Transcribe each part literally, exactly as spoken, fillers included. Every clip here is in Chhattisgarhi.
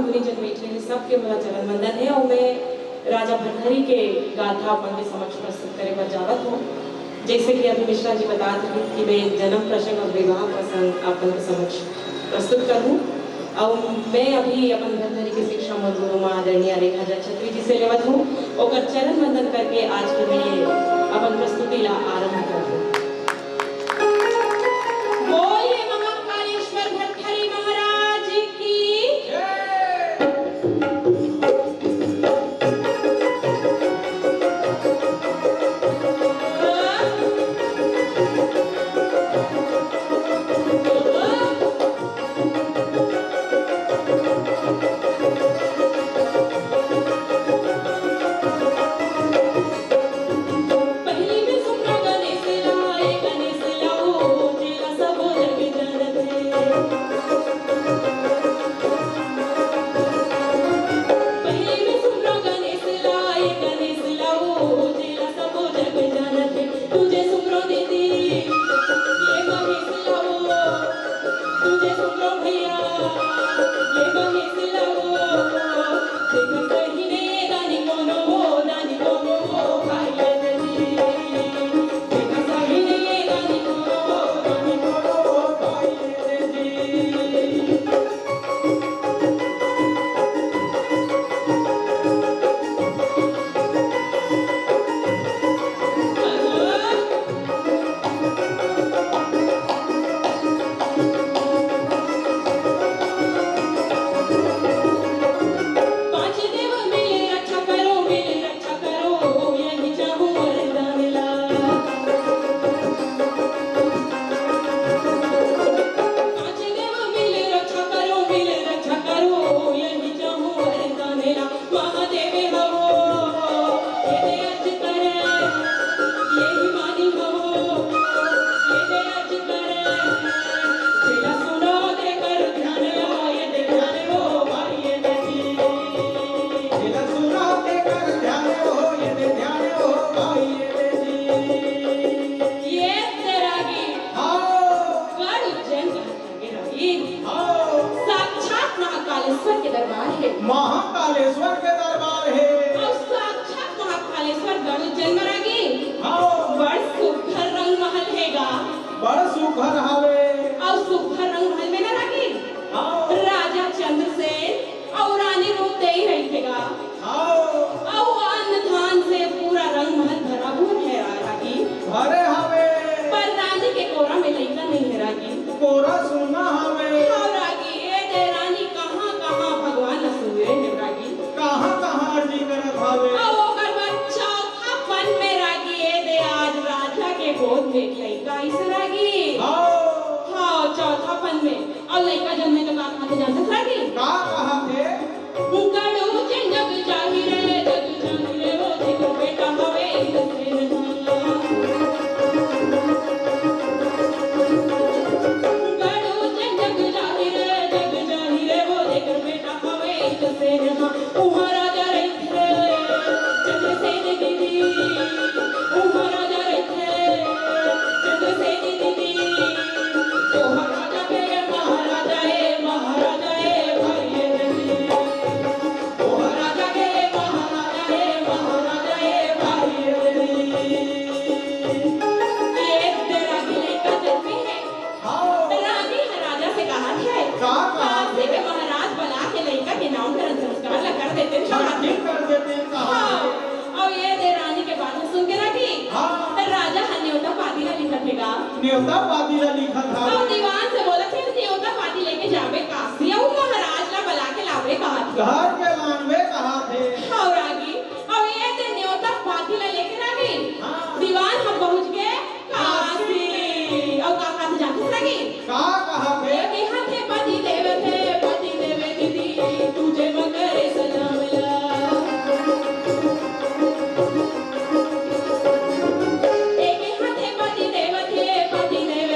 गुनीजन बइठे हे, सबके मोला चरण वंदन हे। अउ मैं राजा भरथरी के गाथा अपन के समक्ष प्रस्तुत करे बर जावत हूँ। जइसे कि अभी मिश्रा जी बतात रहिस कि मैं जनम प्रसंग अउ विवाह प्रसंग अपन के समक्ष प्रस्तुत करहूँ। अउ मैं अभी अपन भरथरी के शिक्षा मोर गुरु माँ आदरणीय रेखा जैन छत्री जी से लेवत हूँ। ओकर चरण वंदन करके आज के मैं अपन प्रस्तुति ला आरंभ करहूँ। बोलिए महाकालेश्वर भरथरी महाराज की। ये तेरा गीत। हाँ। गढ़ उज्जैन का ये रागी। हाँ। साक्षात महाकालेश्वर के दरबार हे। महाकालेश्वर के दरबार हे। अउ साक्षात महाकालेश्वर गढ़ उज्जैन म रागी। हाँ। बड़ सुघर रंग महल हे गा। बड़ सुघर हवे। अउ सुघर रंग महल में ना रागी। हाँ। राजा चंद्रसेन अउ रानी रूप देई रहिथे गा। हाँ। अउ अन्न धान से पूरा रंग महल भरा भूर हे रागी। भरे हवे। पर रानी के कोरा में लइका नइ हे रागी। कोरा सुन्ना हवे। हाँ रागी, ए दे रानी कहाँ कहाँ भगवान ला सुमिरे हे रागी। कहाँ कहाँ अर्जी करत हवे। अउ ओकर बाद चौथा पन में रागी, ए दे आज राजा के गोद में एक लइका आइस रागी। हाँ। हाँ, चौथा पन में। अउ लइका जनमे त का कहाथे जानथस रागी? का कहाथे? गढ़ उज्जैन जग जाहि रे, जग जाहि रे, ओ जेकर बेटा हवे इंद्रसेन हा। गढ़ उज्जैन जग जाहि रे, जग जाहि रे, ओ जेकर बेटा हवे इंद्रसेन हा। उहाँ राजा रहिथे चंद्रसेन दीदी, उहाँ राजा रहिथे चंद्रसेन दीदी। ओह राजा के महाराजा ए, महाराजा ए, भाई ए दीदी। ओह राजा के महाराजा ए, महाराजा ए, भाई ए दीदी। ये तेरा दिल का जख्मी है। हाँ। रानी ह राजा से कहत हे, का कहत काशी हे? के महाराज बला के लइका के नामकरण संस्कार ला कर देते, हाँ, ठीक कर देते, कहा हाँ। हे। अउ ये दे रानी के बात सुन के रागी, हाँ। त राजा ह नेवता पाती ला लिखत हे गा। नेवता पाती ला लिखत हे। अउ दीवान से बोलत हे, नेवता पाती लेके जाबे काशी, अउ महाराज ला बला के लाबे कहत हे। घर के लानबे कहत हे। हाँ रागी, अउ ये दे नेवता पाती ला लेके रागी, हाँ। दीवान ह पहुँच गे काशी। अउ का कहाथे जानथस रागी? का कहाथे? एके हाथे पति देव थे, पति देव दीदी, तुझे मकर सलाम ला। एके हाथे पति देव थे, पति देव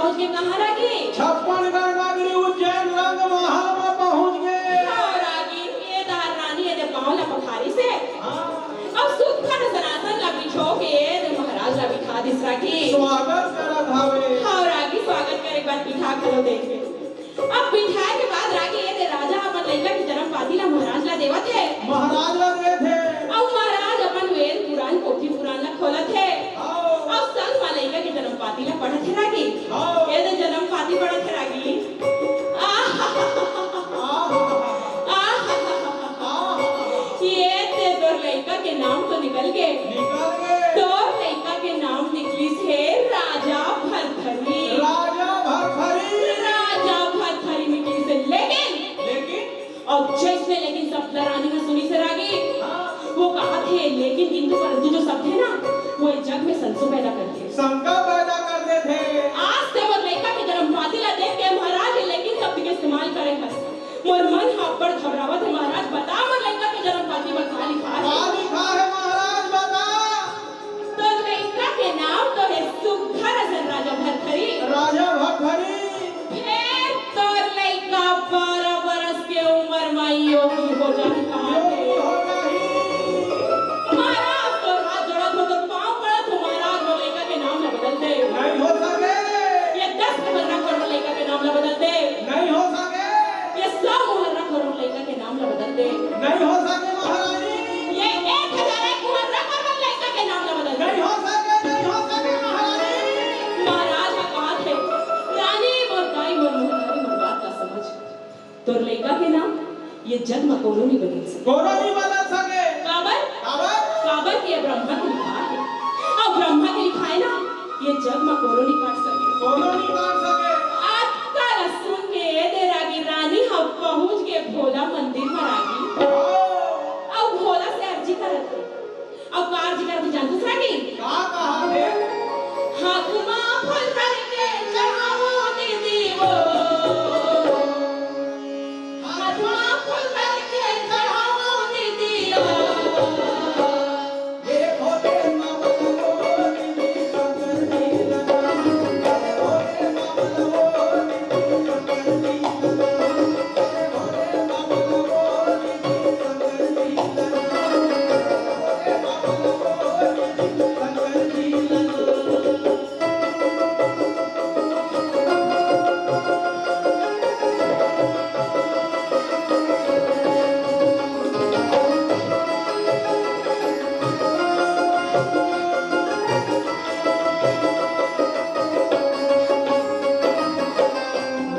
पहुंच के कहाँ रागी? छप्पन गढ़ नगरी उज्जैन रंग महल में पहुंच गे। हाँ रागी, ये तहार रानी एदे पाँव ला पखारिस हे। हाँ। अब सुग्घर असन आसन ला बिछो के एदे महाराज ला बिठा दिस रागी। स्वागत करत हवे। हाँ रागी, स्वागत करे के बाद बिठा घलो दे। अब बिठाए के बाद रागी एदे राजा अपन लइका के जन्म पाती ला महाराज ला देवत हे। महाराज ला देत हे। अउ महाराज अपन वेद पुराण, पोथी पुराण ला खोलत हे। हाँ। अउ संग मा लइका के जन्म पाती ला पढ़त हे रागी। हाँ। एदे जन्म पाती पढ़त हे रागी। आहा। आहा। आहा। आहा। ये ते तोर लइका के नाम तो निकल गे। निकल गे। तोर लइका के नाम निकलिस हे राजा भरथरी। राजा भरथरी। राजा भरथरी निकलिस हे, लेकिन लेकिन? अउ जइसने लेकिन शब्द ला रानी ह सुनिस हे रागी, हाँ। वो कहत हे, लेकिन किंतु परंतु जो शब्द हे ना, वो ए जग में संशय पैदा करथे। शंका पैदा कर देथे। आज ते मोर लइका के जन्म पाती ला देख के महाराज ये लेकिन शब्द के इस्तेमाल करे हस। मोर मन ह अब्बड़ घबरावत हे महाराज, बता मोर लइका के जन्म पाती म का लिखा हे? का लिखा हे महाराज, बता। तोर लइका के नाम तो हे सुग्घर असन राजा भरथरी। राजा भरथरी। फेर तोर लइका बारह बरस के उमर म योगी हो जाही कहाथे। योगी हो जाही। महाराज तोर हाथ जोड़त हों, तोर पाँव पड़त हों महाराज, मोर लइका के नाम ला बदल दे। नहीं हो सके। ये दस मुहर्रा कर मोर लइका के नाम ला बदल दे। नहीं हो सके। ये सौ मुहर्रा कर मोर लइका के नाम ला बदल दे। नहीं हो सके महारानी। ये एक हजार एक मुहर्रा कर मोर लइका के नाम ला बदल दे। नहीं हो सके, नहीं हो सके महारानी। महाराज ह कहत हे, रानी मोर दाई मोर महतारी मोर बात ला समझ। तोर लइका के नाम ये जग म कोनो नइ बदल सके। कोनो नइ बदल सके। काबर? काबर? काबर कि ये ब्रह्मा के लिखाय हे। अउ ब्रह्मा के लिखाय ना ये जग म कोनो नइ काट सके। कोनो नइ काट सके। अतका ल सुन के एदे रागी रानी ह पहुंच गे भोला मंदिर म रागी। हाँ। अउ भोला से अर्जी करत हे। अउ का अर्जी करत हे जानथस रागी? का कहत हे? हाथ मा फल धर के चढ़ावों दीदी वो। हाथ मा फल धर के चढ़ावों दीदी वो।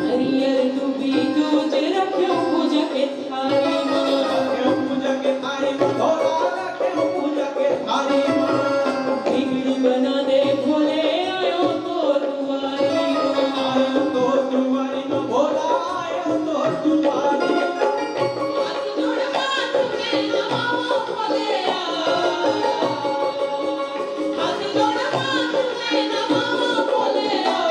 नरियर डूबी दूज रख्यो पूजा के थारी मा। रख्यो पूजा के थारी मा, भोला रख्यो पूजा के थारी मा। बिगड़ी बना दे भोले आयो तो दुआरी मा। आयो तो दुआरी मा, भोला आयो तो दुआरी मा। हाथ जोड़ माथ में नमाओ भोले आ। हाथ जोड़ माथ में नमाओ भोले आ।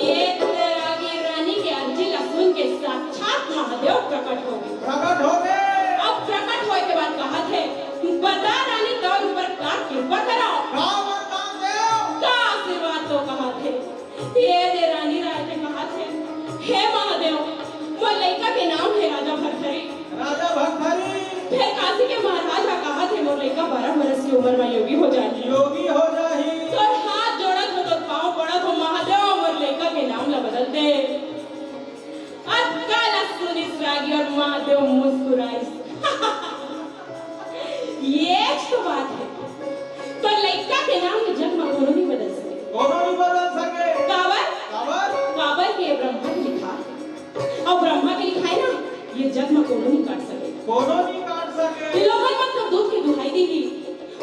ये तेरा रानी के अर्जी ला सुन के साक्षात महादेव प्रकट हो गे। प्रकट हो गे। अब प्रकट होय के बाद कहत हे, बता रानी तोर ऊपर का कृपा करंव। का वरदान देंव? का आशीर्वाद तोर कहत हे। ये दे रानी राय ते कहत हे, हे महादेव, मोर लइका के नाम हे राजा भरथरी। राजा भरथरी। फेर काशी के महाराज ह कहत हे, मोर लइका बारह बरस के उमर म योगी हो जाही। योगी हो जाही। तोर हाथ जोड़त हों, तोर पाँव पड़त हों महादेव, मोर लइका के नाम ला बदल दे। अतका ला सुनिस रागी अउ महादेव मुस्कुराइस। ये तो बात हे। तोर लइका के नाम ये जग म कोनो नइ बदल सके। कोनो नइ बदल सके। काबर? काबर? काबर के ये ब्रह्मा के लिखाय हे। अउ ब्रह्मा के लिखाय हे ना, ये जग म कोनो नइ काट सके। कोनो नइ काट सके। ये लोगन मन तो दूध के दुहाई देही।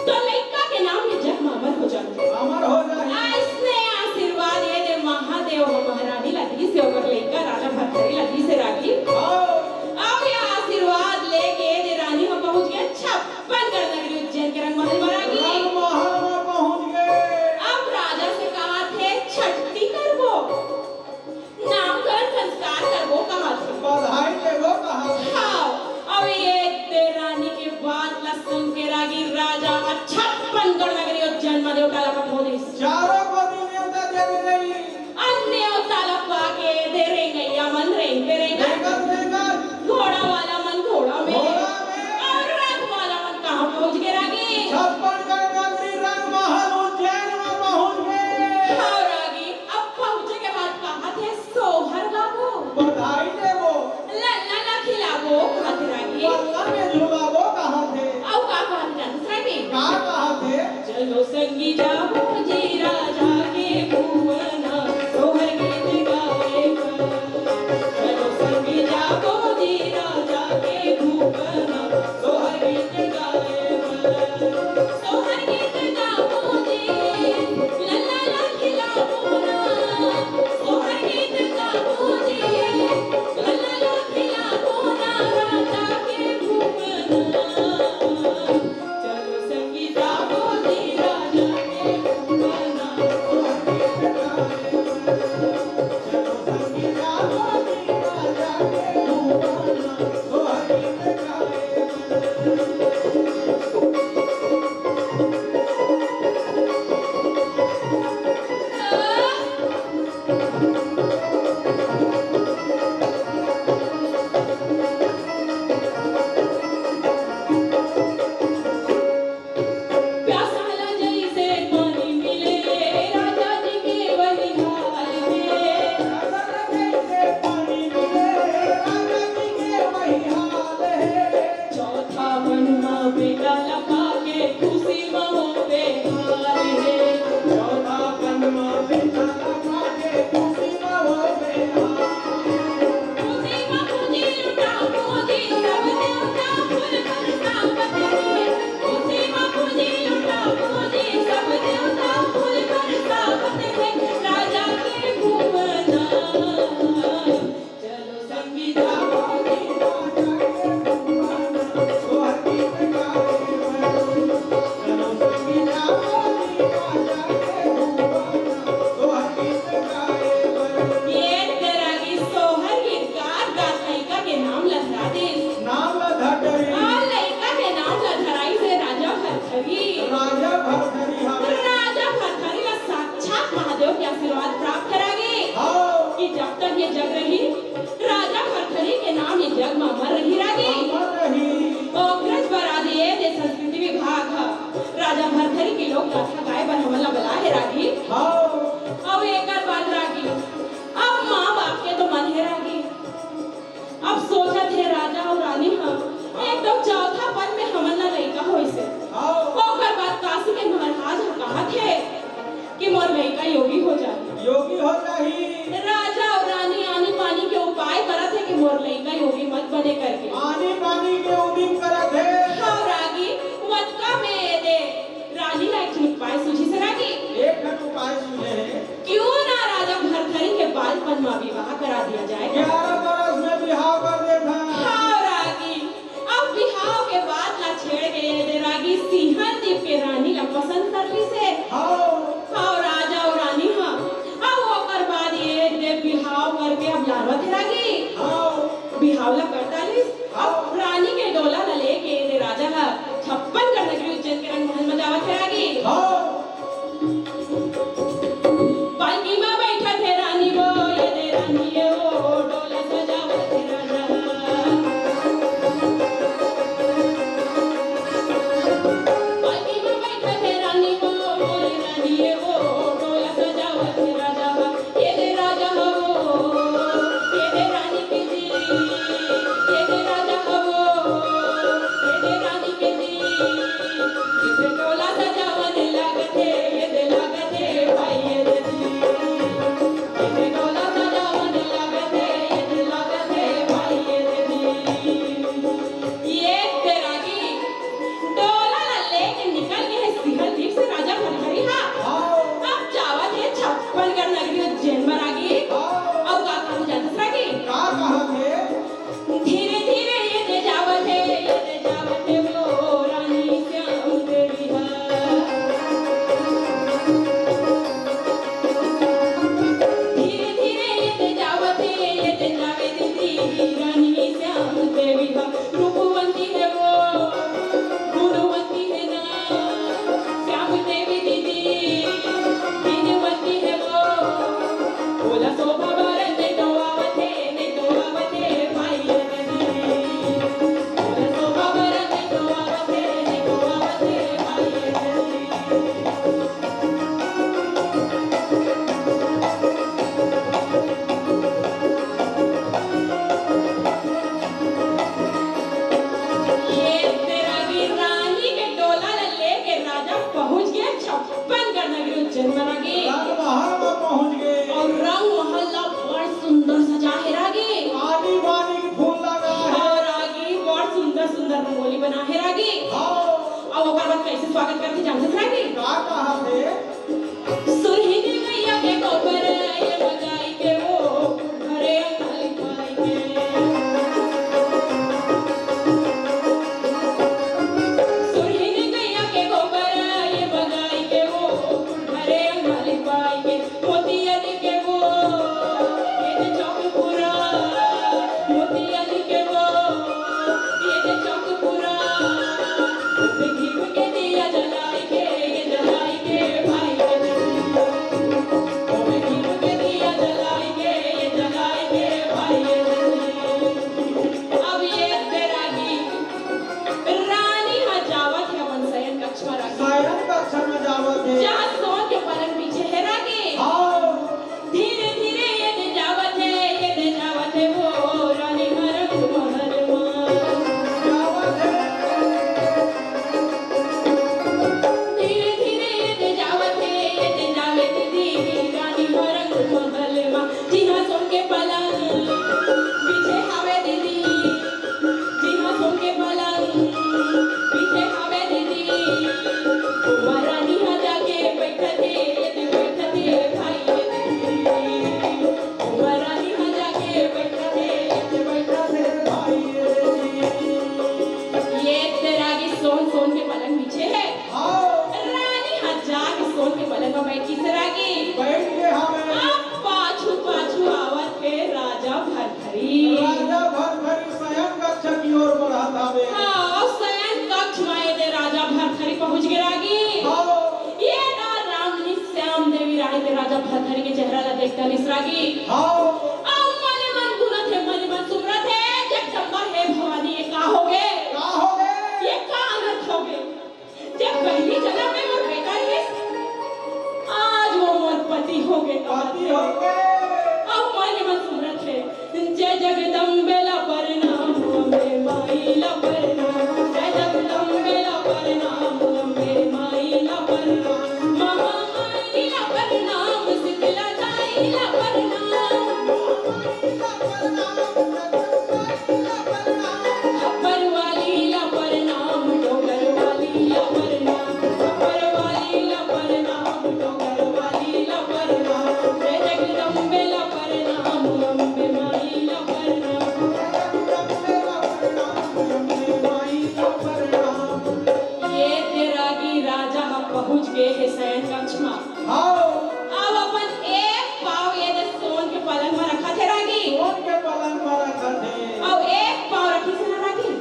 तोर लइका के नाम ये जग म अमर हो जाही। अमर हो जाही। अइसने आशीर्वाद ये दे महादेव ह महारानी ला दिस हे, ओकर लइका राजा भरथरी ला दिस हे रागी। हाँ। अब ये आशीर्वाद लेके ये दे रानी ह पहुंच गे छप्पन गढ़ नगरी उज्जैन के रंग महल म रागी। रंग महल म पहुंच गे। आशीर्वाद प्राप्त हे रागी। हाँ। कि जब तक ये जग रही, राजा भरथरी के नाम ये जग म अमर रही रागी। अमर रही। ओकरस बर आज ये दे संस्कृति विभाग ह राजा भरथरी के लोक गाथा गाए बर हमन ला बलाए हे रागी। हाँ। अउ एकर बाद रागी, अब माँ बाप के तो मन हे रागी, अब सोचत हे राजा अउ रानी ह, एकदम चौथा पल में हमन ला लइका होइस हे। हाँ। ओकर बाद काशी के महाराज ह कहत हे कि मोर लइका योगी हो जाही। योगी हो जाही। राजा अउ रानी आनी बानी के उपाय करत हे कि मोर लइका योगी मत बने करके। आनी बानी के उदिम करत हे। हाँ रागी, वतका में ये दे रानी ला एक ठन उपाय सूझिस हे रागी। एक ठन उपाय सूझे हे। क्यों ना राजा भरथरी के बालपन म विवाह करा दिया जाए। ग्यारह बरस में बिहाव कर देथन। हाँ रागी, अब बिहाव के बात ला छेड़ के ये दे रागी सिंहल दीप के रानी ला पसंद कर लिस हे। हाँ। हाँ, राजा अउ रानी ह, अब ओकर बाद ये दे बिहाव करके अब लानवत हे रागी। हाँ। बिहाव ला करता लिस, अब रानी के डोला ला लेके ये दे राजा ह छप्पन गढ़ नगरी उज्जैन के रंग महल म जावत हे रागी। हाँ। पालकी म बइठत हे रानी वो, ये दे रानी ये वो, डोला सजावत हे राजा। पालकी म बइठत हे रानी वो, मोरे रानी ये वो, डोला सजावत हे राजा। ये दे राजा हो, ये दे रानी के जी, ये दे राजा हो, ये दे रानी के जी, ये दे डोला सजावन लागत हे, ये दे लागत हे भाई ये दे जी, ये दे डोला सजावन लागत हे, ये दे लागत हे भाई ये दे जी। ये दे रागी डोला ला लेके निकल गे हे सिंहल दीप से राजा भरथरी हा। हाँ। अब जावत हे छप्पन गढ़ नगरी उज्जैन म रागी। हाँ। अउ का कहत हे जानथस रागी? का कहत हे? धीरे धीरे ये दे जावत हे, ये दे जावत हे वो रानी श्याम देवी हा। धीरे धीरे ये दे जावत हे, ये दे जावे दीदी रानी श्याम देवी हा। रूपवंती हे वो, गुणवंती हे ना, श्याम देवी दीदी, गुणवंती हे वो। ओला शोभा बरन नइ तो आवत हे, नइ तो आवत हे भाई ये दे जी। ओला शोभा बरन नइ तो आवत हे, नइ तो आवत हे भाई ये दे जी। ये दे रागी, रानी के डोला ला लेके राजा पहुंच गे छप्पन गढ़ नगरी उज्जैन म रागी। रंगमहल म पहुंच गे। अउ रंगमहल ला बड़ सुंदर सजा हे रागी। आनी बानी के फूल लगा हे। हाँ रागी, बड़ सुंदर सुंदर रंगोली बना हे रागी। हाँ। अउ ओकर बाद कइसे स्वागत करथे जानथस रागी? का कहत हे? सुरहिन गइया के गोबर ये बगाई के वो, घरे अंगना लिपाई के। सुरहिन गइया के गोबर ये बगाई के वो, घरे अंगना लिपाई के। मोतियन के वो, ये दे चौक पूरा, मोतियन के वो, ये दे चौक पूरा। ओमे घीव के दिया जलाई के, ये जलाई के भाई राजा भरथरी के चेहरा ला देखत हस रागी। हाँ। अउ मने मन गुनत हे, मने मन सुमरत हे, जगदम्बा हे भवानी, ये का होगे? का होगे? ये का अनर्थ होगे? जब पहिली जनम में मोर बेटा रहिस, आज वो मोर पति होगे। पति होगे। अउ मने मन सुमरत हे, जय जगदम्बे ला परनाम, अम्बे माई ला परनाम। जय जगदम्बे ला परनाम, अम्बे माई ला परनाम। महामाई ला परनाम, शीतला दाई ला परनाम। खप्पर वाली ला परनाम, डोगर वाली ला परनाम। खप्पर वाली ला परनाम, डोगर वाली ला परनाम। जय जगदम्बे ला परनाम, अम्बे माई ला परनाम। ये दे रागी, राजा ह पहुंच गे हे शयन कक्ष म। हाँ। अब अपन एक पाँव ये दे सोन के पलंग म रखत हे रागी। सोन के पलंग म रखत हे। अउ एक पाँव रखिस हे रागी,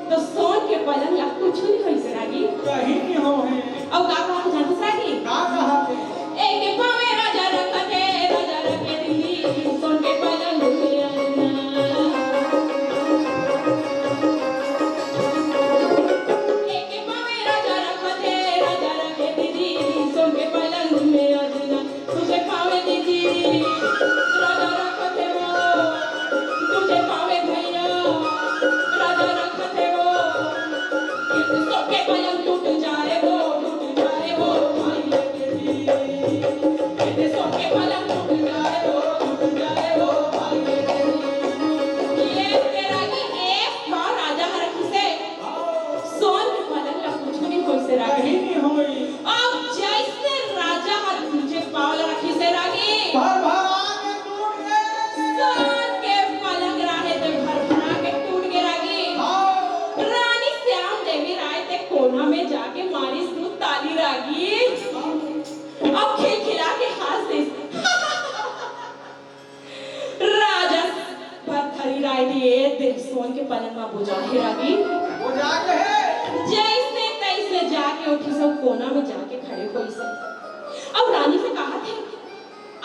तो सोन के पलंग ला कुछु नहीं होइस रागी। कहीं नहीं होहे। अउ का कहा जानत रागी? का कहा थे? एक पाँवे राजा रखत हे, राजा रखे दिल्ली, सोन के पलंग में अंगना। एक पाँवे राजा रखत हे, राजा रखे दिल्ली, सोन के पलंग में अंगना। तुझे पावे दीदी, राजा रखत हे वो। तुझे पावे भैया, राजा रखत हे वो। सबके पलंग टूट जाए वो, टूट जाए वो, भाई के दी। सबके पलंग टूट जाए वो, टूट जाए वो, भाई के दी। ये तेरा की एक माँ राजा हर किसे सोन के पलंग ला कुछु नहीं होइस रागी। कहीं नहीं होई। अब जइसने राजा ह दूजे पाँव ला रखिस रागी। भरभरा के टूट गे। सोन के पलंग राहे ते भरभरा के टूट गे रागी। हाँ। रानी श्याम देवी राय ते कोना में जाके मारिस दू ताली रागी। अब खिलखिला के हंस दिस। राजा भरथरी राय दिए देह सोन के पलंग म बोजा हे रागी। बोजा के हे। जइसने तइसने जाके उठिस अउ कोना में जाके खड़े होइस हे। अउ रानी से कहा थे,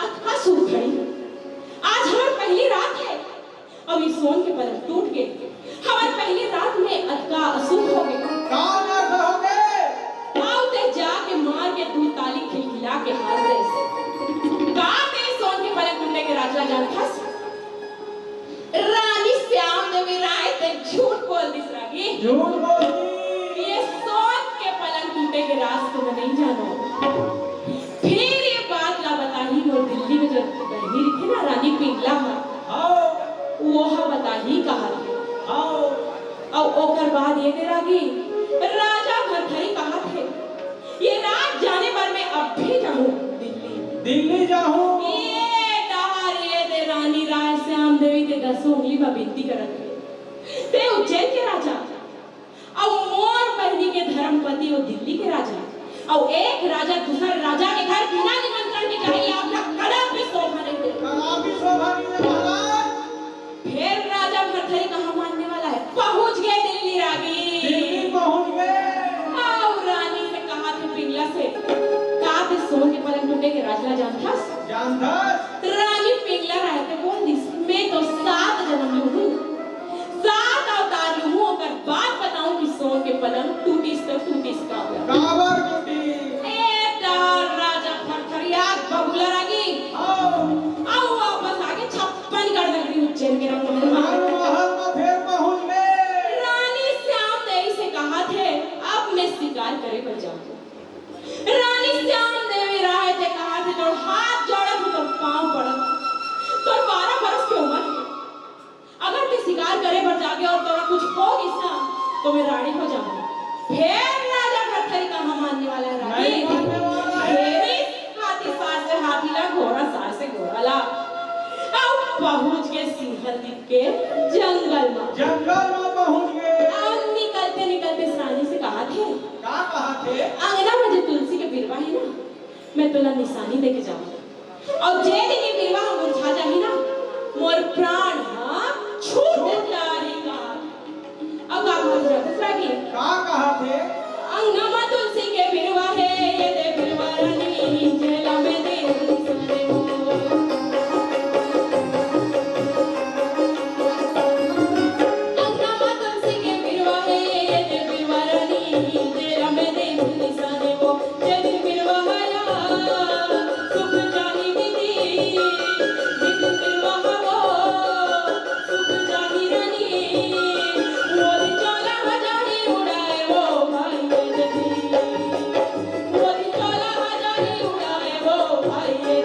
"अतका सुख घड़ी, आज हमर पहली रात हे, अउ ये सोन के पलंग टूट गे। हमर पहली रात में अतका अशुभ हो गे।" का ना हो गे? अउ ते जाके मार के दू ताली खिलखिला के हंस देस। का ते सोन के पलंग टूटे के राज ला जानथस? रानी श्याम देवी राय ते झूठ बोल दिस रागी। झूठ बोल दिस। ये सोन के पलंग टूटे के राज तो मैं नहीं जानो। फिर ये बात ला बताही मोर दिल्ली में जो बहनी रहिथे ना रानी पिंगला हा। हाँ। वो हा बताही कहा थे। हाँ। अउ ओकर बाद ये दे रागी, राजा भरथरी कहा थे, ये राज जाने बर मैं अभी जाहूँ दिल्ली। दिल्ली जाहूँ। ये डहर ये दे रानी राय श्याम देवी के दसों उंगली म बिनती करत हे। ते उज्जैन के राजा, अउ मोर बहिनी के धर्मपति वो दिल्ली के राजा, अउ एक राजा दूसर राजा के घर बिना निमंत्रण के जाही, आप ला कदापि शोभा नहीं दे। कदापि शोभा नहीं दे महाराज। फेर राजा भरथरी कहाँ मानने वाला हे, पहुंच गे दिल्ली रागी। दिल्ली पहुंच गे। अउ रानी से कहा थे पिंगला से, का ते सोन के पलंग टूटे के राज ला जानथस? जानथस। रानी पिंगला राय ते बोल दिस, मैं तो सात जनम लूहूँ, सात अवतार लूहूँ, ओकर बाद बताहूँ कि सोन के पलंग टूटिस त टूटिस काबर। काबर टूटिस? ए डहर राजा भरथरी आग बबूला रागी। हाँ। अउ वापस आके छप्पन गढ़ नगरी उज्जैन के रंगमहल म। रंगमहल म फेर पहुंच गे। रानी श्याम देवी से कहा थे, अब मैं शिकार करे बर जाहूँ। रानी श्याम देवी राय ते कहा थे, तोर हाथ जोड़त हूँ, तोर पाँव पड़त हूँ। तोर बारह बरस के उमर हे। अगर ते शिकार करे बर जागे अउ तोला कुछ हो गिस ना, तो मैं रानी हो जाहूँ। फेर राजा भरथरी कहाँ मानने वाला हे रानी। नहीं मानने वाला हे। फेर हाथी सार से हाथी ला, घोड़ा सार से घोड़ा ला। अउ पहुंच गे सिंहल दीप के जंगल म। जंगल म पहुंच गे। अउ निकलते निकलते रानी से कहा थे, का कहा थे? अंगना में जो तुलसी के बिरवा हे ना, मैं तोला निशानी दे के जाहूँ। अउ जे दिन ये बिरवा ह मुरझा जाही ना, मोर प्राण ह छूट जाही का। अउ का कहा थे रागी? का कहा थे? अंगना म तुलसी के बिरवा हे, ये दे बिरवा रानी, जेला में दिन ये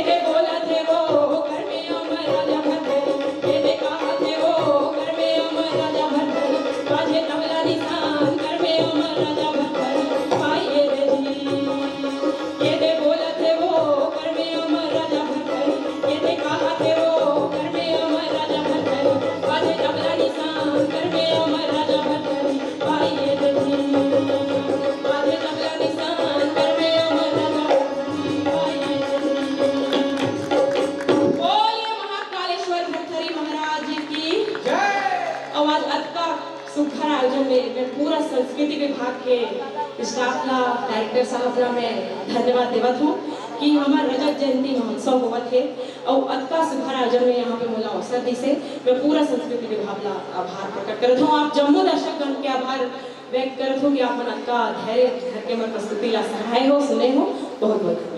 दे बोला थे वो कर में अमर राजा भरथरी, ये दे कहा थे वो कर में अमर राजा भरथरी, बाजे तबला निशान कर में अमर राजा भरथरी, भाई ये दे जी। ये दे बोला थे वो कर में अमर राजा भरथरी, ये दे कहा थे वो कर में अमर राजा भरथरी, बाजे तबला निशान कर में अमर राजा भरथरी, भाई ये दे जी। बाजे तबला निशान कर में अमर राजा भरथरी, भाई ये दे जी। बोलिए महाकालेश्वर भरथरी महाराज जी की। जय। अउ आज अतका सुघर आयोजन में मैं पूरा संस्कृति विभाग के स्टाफ ला, डायरेक्टर साहब ला मैं धन्यवाद देवत हूँ कि हमर रजत जयंती महोत्सव होवत हे अउ अतका सुघर आयोजन में यहाँ पे मोला अवसर दिसे। मैं पूरा संस्कृति विभाग ला आभार प्रकट करत हूँ। आप जम्मो दर्शकगण के आभार व्यक्त करत हूँ कि आप मन अतका धैर्य धर के हमर प्रस्तुति ला सराहे हो, सुने हो। बहुत बहुत